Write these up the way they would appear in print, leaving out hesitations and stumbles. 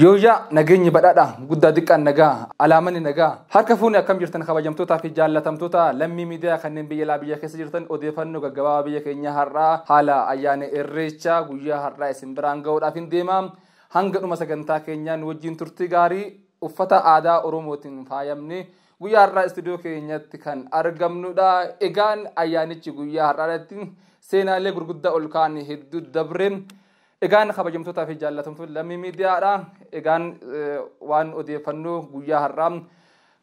Yooyyaa nageenyi badhaadha guddaa xiqqaan nagaa alaamanni nagaa harka fuunee akkam jirtan kabajamtootaa fi jaallatamtoota lammii miidiyaa kanneen biyya laa biyya keessa jirtan odeeffannoo gaggabaabaa biyya keenya har'aa haala ayyaana irreechaa guyyaa har'aa isin biraan ga'uudhaaf hin deema. Hanga dhuma sagantaa keenyaan wajjin turtii gaarii uffata aadaa Oromootiin faayamne guyyaa har'aa istuudiyoo keenyatti kan argamnudha. Egaan ayyaanichi guyyaa har'aatti seenaalee gurguddaa ol ka'an hedduu dabre. Egaan kabajamtootaa fi jaallatamtoota lammii miidiyaadha. Egaan waan odeeffannoo guyyaa har'aa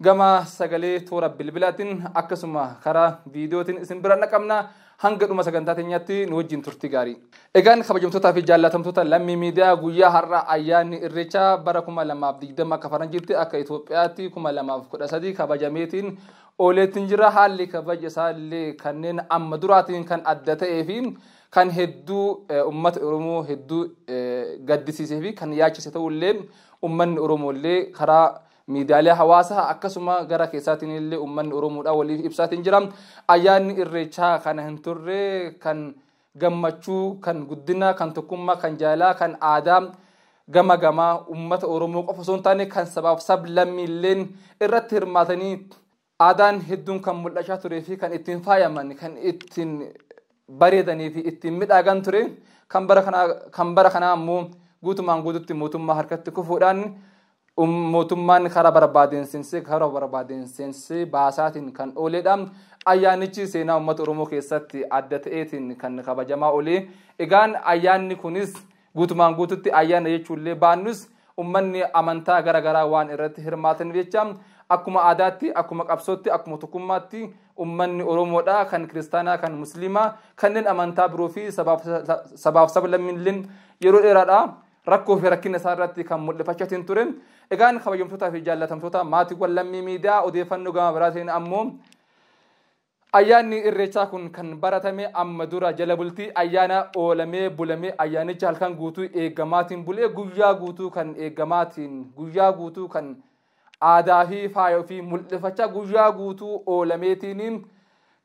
gama sagalee toora bilbilaatiin akkasuma karaa viidiyootiin isin bira naqamna. Hanga dhuma sagantaa keenyaatti nu wajjin turtii gaarii. Egaan kabajamtootaa fi jaallatamtoota lammii miidiyaa guyyaa har'aa ayyaanni irreechaa bara 2020 akka faranjiitti akka Itoophiyaatti 2013 kabajameetiin ooleetiin jira. Haalli kabaja isaallee kanneen amma duraatiin kan adda ta'ee fi kan hedduu uummata Oromoo hedduu gaddisiisee fi kan yaachise ta'ullee uummanni Oromoo illee karaa miidiyaalee hawaasaa akkasuma gara keessaatiin illee uummanni Oromoodhaa waliif ibsaatiin jira. Ayyaanni irreechaa kana hin turre kan gammachuu, kan guddina, kan tokkummaa, kan jaalaa, kan aadaa gama gamaa uummata Oromoo qofa osoo hin taane kan sabaaf sab-lammiileen irratti hirmaatanii aadaan hedduun kan mul'achaa turee fi kan ittiin faayaman, kan ittiin bareedanii fi ittiin midhaagan ture. Kan bara kanaa ammoo guutumaan guututti mootummaa harkatti kufuudhaan mootummaan karaa barbaadeen seensisee baasaatiin kan ooledha. Ayyaanichi seenaa uummata Oromoo keessatti adda ta'eetiin kan kabajamaa oolee. Egaan ayyaanni kunis guutumaan guututti ayyaana jechuullee baannus uummanni amantaa garaagaraa waan irratti hirmaatan jecha akkuma aadaatti, akkuma qabsootti, akkuma tokkummaatti uummanni Oromoodha kan kiristaanaa, kan musliimaa, kanneen amantaa biroo fi sabaaf sab-lammiileen yeroo dheeraadha rakkoo fi rakkina isaa irratti kan mul'ifachaa ture. Egaan kabajamtootaa fi jaallatamtoota maatiiwwan lammii miidiyaa odeeffannoo gama biraatiin ammoo ayyaanni irreechaa kun kan baratame amma dura jala bultii ayyaana oolamee bulamee ayyaanicha halkan guutuu eegamaatiin bulee guyyaa guutuu kan eegamaatiin guyyaa guutuu kan aadaa fi faaya ofii mul'ifachaa guyyaa guutuu oolameetiin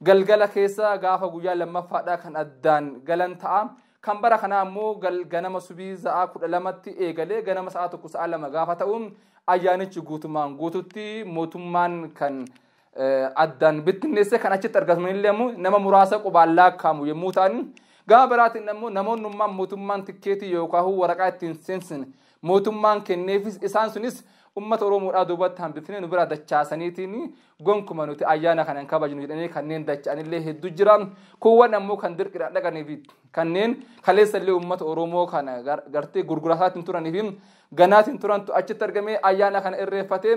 galgala keessa gaafa guyyaa lammaffaadhaa kan addaan galan ta'a. Kan bara kanaa ammoo ganama subii sa'a 12tti eegalee ganama sa'a 1 sa'a 2 gaafa ta'uun ayyaanichi guutumaan guututti mootummaan kan addaan bittinneesse kan achitti argamanillee ammoo nama muraasa qubaan lakkaa'amu yommuu ta'an gama biraatiin ammoo namoonnummaan mootummaan tikkeetii yookaan waraqaa ittiin seensine mootummaan kenneefis isaan sunis uummata Oromoodhaa duubatti hambifnee nu bira dachaasaniitiin gonkuma nuti ayyaana kana hin kabajnu jedhanii kanneen dacha'anillee hedduu jira. Kuuwwan ammoo kan dirqiidhaan dhaqanii fi kanneen kaleessallee uummata Oromoo kana gartee gurgurataatiin turanii fi ganaatiin turantu achitti argamee ayyaana kana irreeffatee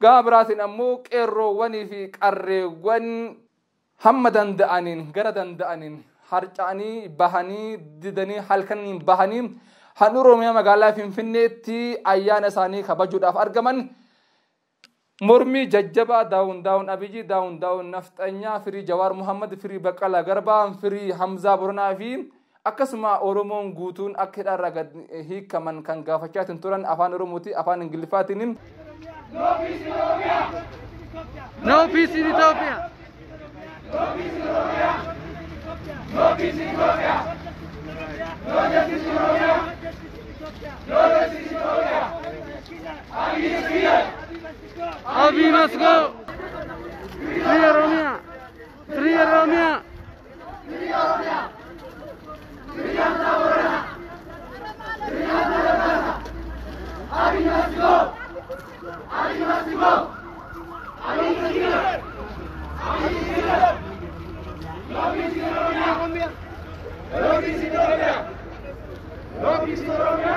gama biraatiin ammoo qeerroowwanii fi qarreewwan hamma danda'aniin gara danda'aniin harca'anii bahanii didanii halkaniin bahanii handhuura Oromiyaa magaalaa Finfinneetti ayyaana isaanii kabajuudhaaf argaman mormii jajjabaa daawun daawun Abiyyi, daawun daawun Nafxanyaa, firii Jawaar Muhammad, firii Baqqalaa Garbaa, firii Hamzaa Boronaa fi akkasuma Oromoon guutuun akka hidhaarraa gad hiikaman kan gaafachaa turan afaan Oromooti afaan Ingiliffaatiin. No peace in Ethiopia. No peace in Ethiopia. No peace in Ethiopia. No justice in Ethiopia. No justice in Ethiopia. Abiy is here. Abiy must go. Free Oromia. Free Oromia. Free Oromia. Free Hamza Borana. Free Hamza Borana. Abiy must go. Abiy must go. Abiy is here. Abiy is here. No peace in Oromia. No peace in Ethiopia. No peace in Oromia.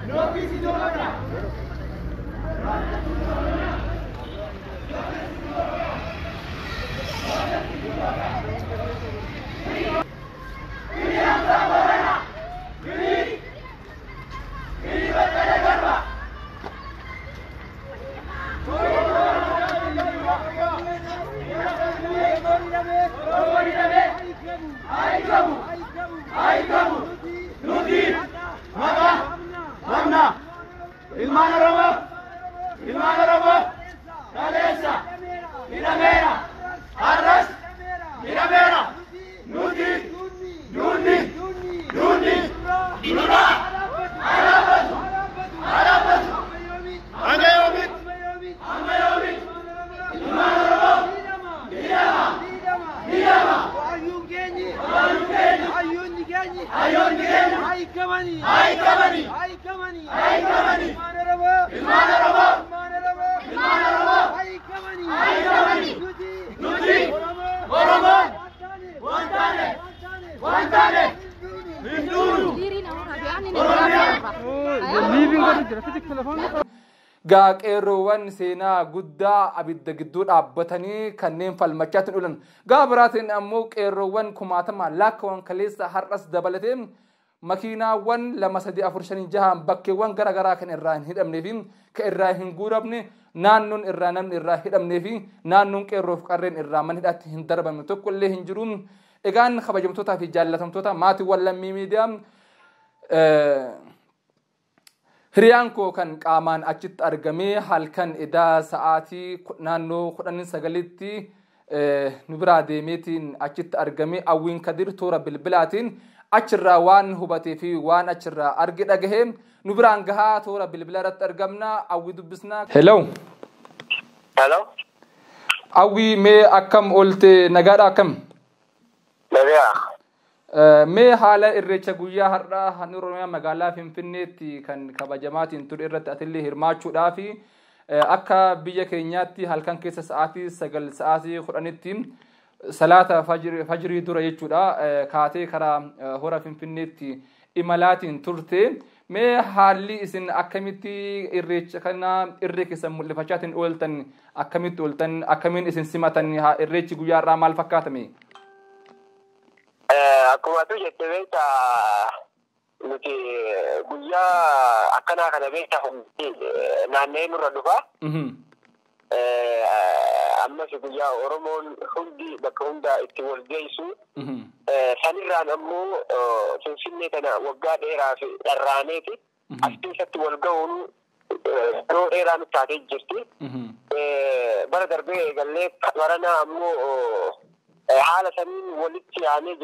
No peace in Ethiopia. Free Hamza Borana. Free. Free Baqqalaa Garbaa. Ilmaan Oromoo, Ilmaan Oromoo, kaleessa, hidhameera, har'as, hidhameera, nuti, duunni, duunni, duraa, haa dhaabbatu, Jira telefoon. Gaa qeerroowwan seenaa guddaa abidda gidduu dhaabbatanii kanneen falmachaatiin oolan. Gaa biraatiin ammoo qeerroowwan kumaatamaan lakkaawwan kaleessa har'as dabalatee makiinaawwan 2 3 4 5 6 bakkeewwan garaagaraa kan irraa hin hidhamnee fi kan irraa hin guuramne, naannoon irraa namni irraa hidhamnee fi naannoon qeerroof qarreen irraa mana hidhaatti hin darbamne tokko illee hin jiru. Egaan kabajamtootaa fi jaallatamtoota maatiiwwan Lammii Miidiyaa, hiriyaan koo kan qaamaan achitti argamee halkan edaa sa'aatii naannoo 8:30tti nu biraa deemeetiin achitti argamee, Awwiin Kadir, toora bilbilaatiin achirraa waan hubatee fi waan achirraa arge dhagahee nu biraan gahaa. Toora bilbila irratti argamna, Awwii dubbisnaa. Hello. Hello. Awwii, mee akkam oolte? Nagaadha, akkam? Nagaa. Mee haala irreecha guyyaa har'aa handhuura Oromiyaa magaalaa Finfinneetti kan kabajamaatiin ture irratti atillee hirmaachuudhaa fi akka biyya keenyaatti halkan keessa sa'aatii 9, sa'aatii 10tti salaata fajrii dura jechuudha kaatee karaa hora Finfinneetti imalaatiin turte. Mee haalli isin akkamitti irreecha kana irree keessan mul'ifachaatiin ooltan, akkamitti ooltan, akkamiin isin simatan, irreechi guyyaa har'aa maal fakkaatame? Akkuma atu jette beektaa, nuti guyyaa akkanaa kana beektaa naanna'ee nurra dhufa. Ammas guyyaa Oromoon hundi bakka hundaa itti wal geessu. Sanirraan ammoo Finfinnee kana waggaa dheeraa fi dharraaneeti. As keessatti wal ga'uun yeroo dheeraa nutti taatee jirti. Bara darbee eegallee baranaa ammoo haala saniin walitti yaanee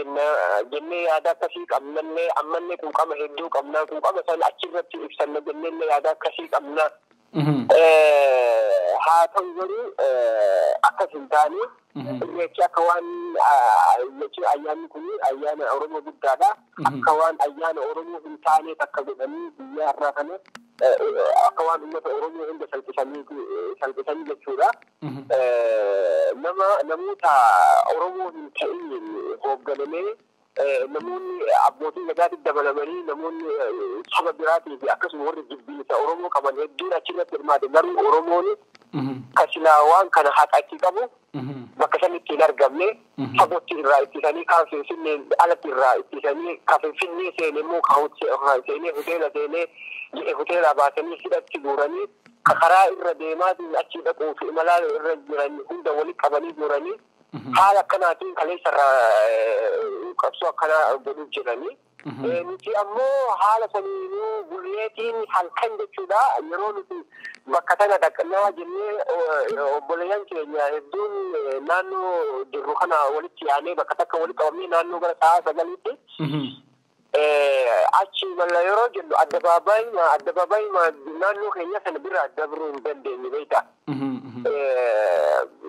jennee yaada akkasii qabnallee, ammallee quuqama hedduu qabna, quuqama san achirratti ibsanna jenneellee yaada akkasii qabna. Haa ta'u garuu akkas hin taane. Irreechi akka waan, jechuun ayyaanni kun ayyaana Oromoo guddaadha. Akka waan ayyaana Oromoo hin taane takka godhanii guyyaa har'aa kana akka waan uummata Oromoo hunda salphisanii jechuudha. Namoota Oromoo hin ta'in hoogganamee, namoonni abbootiin gadaatti dabalamanii, namoonni saba biraatii fi akkasuma warri jibbiinsa Oromoo qaban hedduun achirratti hirmaate, garuu Oromoon kasilaa waan kana haqa qabu bakka sanitti hin argamne. Fagootti irraa ittisanii, kaan Finfinnee alatti irraa ittisanii, ka Finfinnee seene immoo ka seenee hoteela seenee jedhe hoteelaa baasanii hidhatti guuranii, ka karaa irra deemaatiin achi dhaquuf imalaa irra jiran hunda walitti qabanii guuranii, haala akkanaatiin kaleessa irraa qabsoo akkanaa godhuuf jedhanii. Nuti ammoo haala saniinuu guyyeetiin halkan jechuudha, yeroo nuti bakka tana dhaqnaa jennee obboleeyyan keenya hedduun naannoo jirru kana walitti yaanee bakka takka walitti qabamnee naannoo gara sa'a 9tti achi malla yeroo jennu, addabaabaayii naannoo keenya sana bira dabruu hin dandeenye beektaa.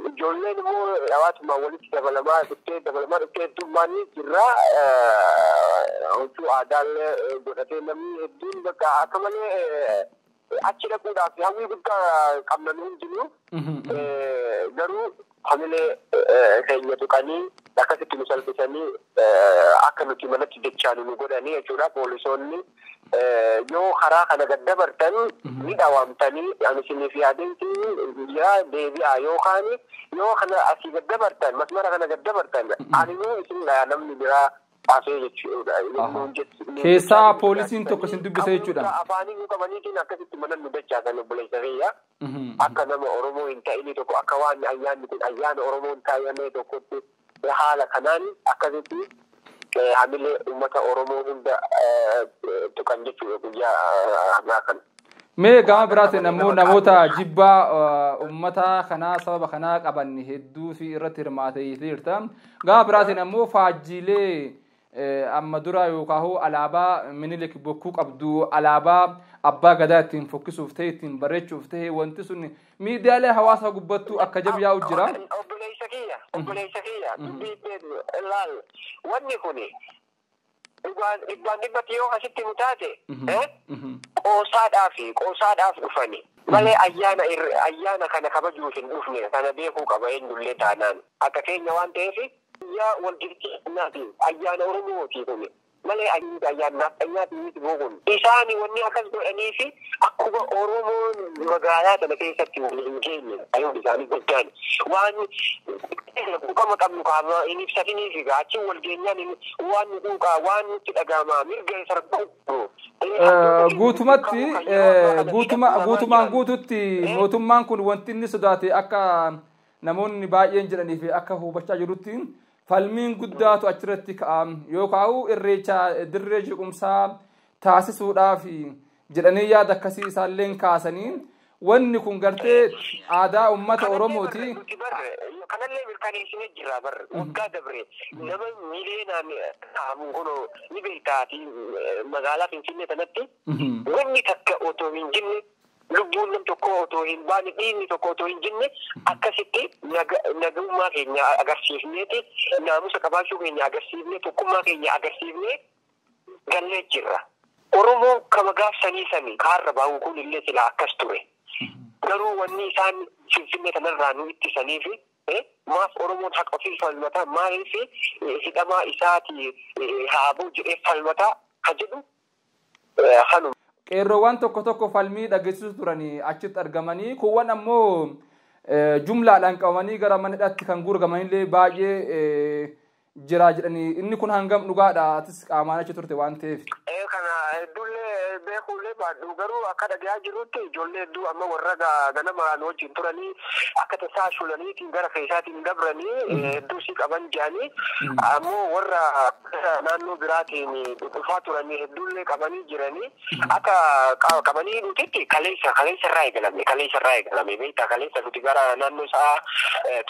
Ijoolleen immoo hawaasummaa walitti dabalamaa dhuftee heddummaan jirra. Huccuu aadaallee godhatee namni hedduun bakka akka malee achi dhaquudhaaf hawwii guddaa qabna nu hundinuu. Garuu hamilee keenya tuqanii akkasitti nu salphisanii akka nuti manatti dachaanu nu godhanii jechuudha. Poolisoonni yoo karaa kana gad dabartan ni dhawaamtanii, ani isiniif yaadinti yaa deebi'aa, yookaan yoo kana asii gad dabartan, masmara kana gad dabartan aninuu isin namni biraa hafee jechuudha. Keessaa poolisiin tokko isin dubbise jechuudha. Afaanii nu qabaniitiin akkasitti mana nu dachaasan, obboleessa kiyya. Akka nama Oromoo hin ta'ini tokko, akka waan ayyaanni kun ayyaana Oromoo hin ta'ine tokkotti haala kanaan akkasitti hamilee uummata Oromoo hunda tuqan jechuudha guyyaa har'aa kana. Mee gama biraatiin ammoo namoota jibbaa uummata kanaa sababa kanaa qaban hedduu fi irratti hirmaatee jirta. Gama biraatiin ammoo faajjiilee amma dura yookaan alaabaa Minilik bokkuu qabdu, alaabaa abbaa gadaa ittiin fokkisuuf ta'e, ittiin bareechuuf ta'e, wanti sun miidiyaalee hawaasaa gubbattuu akka jabyaa'u jira. Obboleessa kiyya, dubbii ilaal, wanni kuni dhugaan dhibbaan dhibbatti yoo asitti nu taate qoosaadhaaf dhufani malee ayyaana kana kabajuuf hin dhufne. Kana beekuu qaba eenyullee taanaan akka keenya waan ta'eef guyyaa wal jirtiinaati, ayyaana Oromooti kun. Malee ayyaannaaf ayyaanni miti boqon. Isaan wanni akkas godhanii fi akkuma Oromoon magaalaa sana keessatti wal hin geenye ayoon isaanii guddaan waan quuqama qabnu qaama hin ibsatinii fi achi wal geenyaan waan nu quuqaa waan nutti dhaga'ama mirga sarbuu. Guutumatti guutumaan guututti mootummaan kun wanti inni sodaate akka namoonni baay'een jedhanii fi akka hubachaa jirutti falmiin guddaatu achirratti ka'a yookaan irreecha dirree jeequmsaa taasisuudhaaf jedhanii yaada akkasii isaallee kaasanii wanni kun gartee aadaa uummata Oromooti. Kanallee mirkaneessinee jirra bar waggaa dabre nama miiliyoonaan ta'amu kun ni beektaati magaalaa Finfinnee kanatti wanni takka otoo hin jinne lubbuun nam tokko otoo hin baane dhiigni tokko otoo hin jinne akkasitti nagummaa keenya agarsiifneeti naamusa qabaachuu keenya agarsiifnee tokkummaa keenya agarsiifnee gallee jirra. Oromoon kama gaafsanii sanii kaarra baa'u kun illee sila akkas ture. Garuu wanni isaan Finfinnee kanarraa nu ittisanii fi maaf Oromoon haqa ofii falmataa maaliif hidhamaa isaati haabuu jedhee falmataa ka jedhu kanuma. Qeerroowwan tokko tokko falmii dhageessisu turanii achitti argamanii kuuwwan ammoo jumlaadhaan qabamanii gara mana hidhaatti kan guurgamanillee baay'ee jira jedhanii inni kun hangam dhugaadha atis qaamaan achi turte waan ta'eef. Kana hedduullee beekuullee baadhu garuu akka dhagayaa jirutti ijoollee hedduu amma warra ganamaan wajjin turanii akka tasaa shulaniitiin gara keessaatiin dabranii hedduu si qaban jedhanii ammoo warra naannoo biraatiin dhufaa turanii hedduullee qabanii jiranii akka qabanii dhutitti kaleessa irraa eegalame beektaa kaleessa nuti gara naannoo sa'a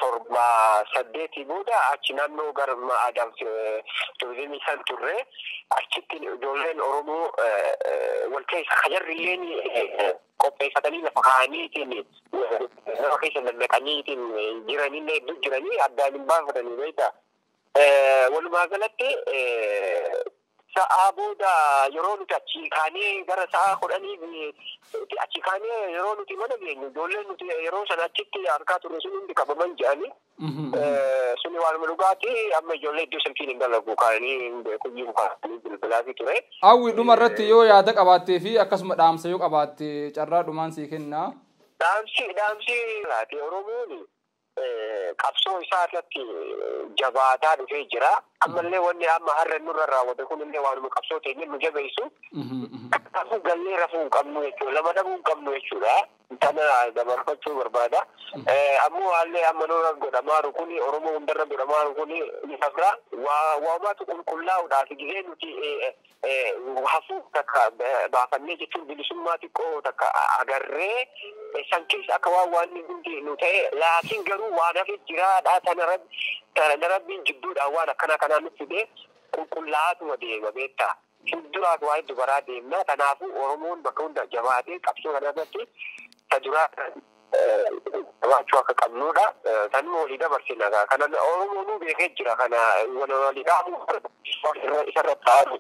7 8 booda achi naannoo gara aadaaf turizimii san turre achitti ijoolleen Oromoo wal keessa kajarrilleen qopheeffatanii lafa kaa'aniitiin nama keessa nannaqaniitiin jiranillee hedduu jiranii addaan hin baafatanii beektaa. Walumaa galatti sa'a booda yeroo nuti achi kaanee gara sa'a 10 achi kaanee yeroo nuti mana geenyu ijoolleen nuti yeroo sana achitti harkaa turre sun hundi qabaman jedhanii suni waanuma dhugaatii amma ijoollee iddoo silkiin hin dalagu kaanii kuyyuu kaanii bilbilaafi ture. Hawwi dhuma irratti yoo yaada qabaattee fi akkasuma dhaamsa yoo qabaatte carraa dhumaan sii kenna. Dhaamsi laatee Oromoon qabsoo isaa irratti jabaataa dhufee jira. Ammallee wanni amma har'a nurra raawwate kunillee waanuma qabsoo ta'e nu jabeessu. Kanaafuu gallee rafuu hin qabnu jechuudha. Lama dhabuu hin qabnu jechuudha. Tana dabarfachuu barbaada. Ammoo haalli amma nurra godhamaaru kuni Oromoo hundarra godhamaaru kuni ni safra. Waamaatu qulqullaa'uudhaaf gisee nuti hafuu takka baafannee jechuun bilisummaa xiqqoo takka agarree san keessa akka waan waan hundi nu ta'e laakiin garuu waan hafe jiraadha tana rabbiin jidduudhaan waan akkana kanaa nutti fide qulqullaa'aatuma deema beektaa. Fuulduraaf waa'ee dubaraa deemna. Kanaafuu Oromoon bakka hunda jabaatee qabsoo kana irratti ta duraa qabaachuu akka qabnudha. Tanuma walii dabarsina. Kana Oromoon beekee jira. Kana walii dhaamu isarra taa'u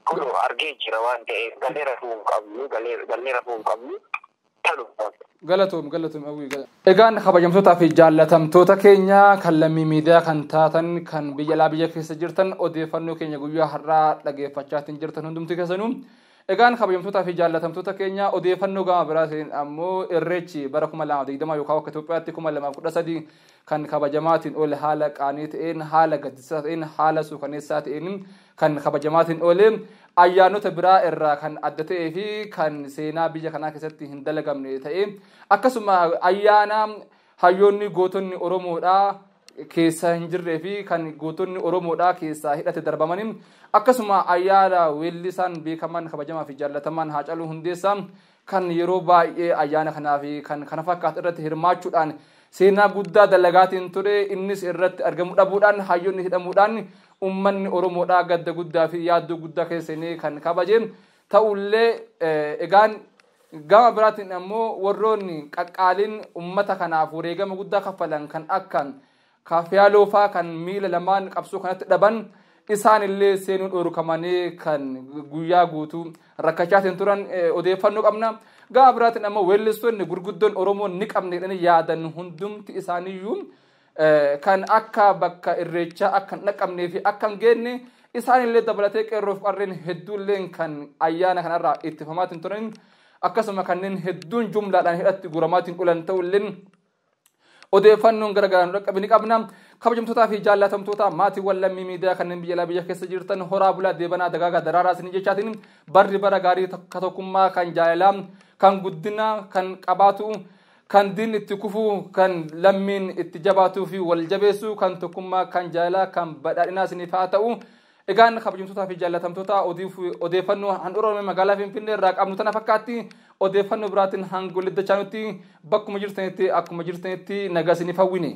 kun argee jira waan ta'eef gallee rafuu hin qabnu gallee rafuu hin qabnu. Galatoom hawwii galatoom. Egaan kabajamtootaa fi jaallatamtoota keenya kan lammii miidiyaa kan taatan kan biyya alaa biyya keessa jirtan odeeffannoo keenya guyyaa har'aa dhageeffachaatiin jirtan hundumti keessanuu. Egaan kabajamtootaa fi jaallatamtoota keenya odeeffannoo gama biraatiin ammoo irreechi bara 2020 yookaan akka Itoophiyaatti 2013 kan kabajamaatiin oole haala qaanii ta'een haala gaddisiisaa ta'een haala suukaneessaa ta'een kan kabajamaatiin oole ayyaanota biraa irraa kan adda ta'ee fi kan seenaa biyya kanaa keessatti hin dalagamne ta'e akkasuma ayyaana hayyoonni gootonni Oromoodhaa keessa hin jirree fi kan gootonni Oromoodhaa keessaa hidhate darbamanii akkasuma ayyaana weellisaan beekaman kabajamaa fi jaallatamaan Haacaaluu Hundeessaa kan yeroo baay'ee ayyaana kanaa fi kan kana fakkaatu irratti hirmaachuudhaan seenaa guddaa dalagaatiin ture innis irratti argamuu dhabuudhaan hayyoonni hidhamuudhaan uummanni Oromoodhaa gadda guddaa fi yaaddoo guddaa keessa seenee kan kabaje ta'ullee egaan gama biraatiin ammoo warroonni qaqqaaliin uummata kanaaf wareegama guddaa kaffalan kan akka Kaaffiyaaloo fa'aa kan miila lamaan qabsoo kanatti dhaban isaan illee seenuun dhorkamanii kan guyyaa guutuu rakkachaatiin turan odeeffannoo qabna. Gama biraatiin ammoo weellistoonni gurguddoon Oromoo ni qabne jedhanii yaadan hundumti isaaniiyyuu kan akka bakka irreechaa akka hin dhaqqabnee fi akka hin geenye Isaan illee dabalatee qeerroof qarreen hedduulleen kan ayyaana kanarraa ittifamaatiin turan, akkasuma kanneen hedduun jumlaadhaan hidhatti guuramaatiin ulan ta'ulleen odeeffannoon garagaraa nu dhaqqabe ni qabna. Kabajamtootaa fi jaallatamtoota maatiiwwan Lammii Miidiyaa kanneen biyya alaa biyya keessa jirtan, horaa bulaa, deebanaa, dagaagaa, daraaraa isinii jechaatiin, barri bara gaarii, ka tokkummaa, kan jaalalaa, kan guddinaa, kan qabaatu, kan diin itti kufu, kan lammiin itti jabaatuu fi wal jabeessu, kan tokkummaa, kan jaalalaa, kan badhaadhinaa isiniif haa ta'u. Egaan kabajamtootaa fi jaallatamtoota, odeeffannoo handhuura Oromiyaa magaalaa Finfinnee irraa qabnu tana fakkaatti. Odeeffannoo biraatiin hanga walitti dachaanutti bakkuma jirtanitti akkuma jirtanitti nagaa isiniif hawwine.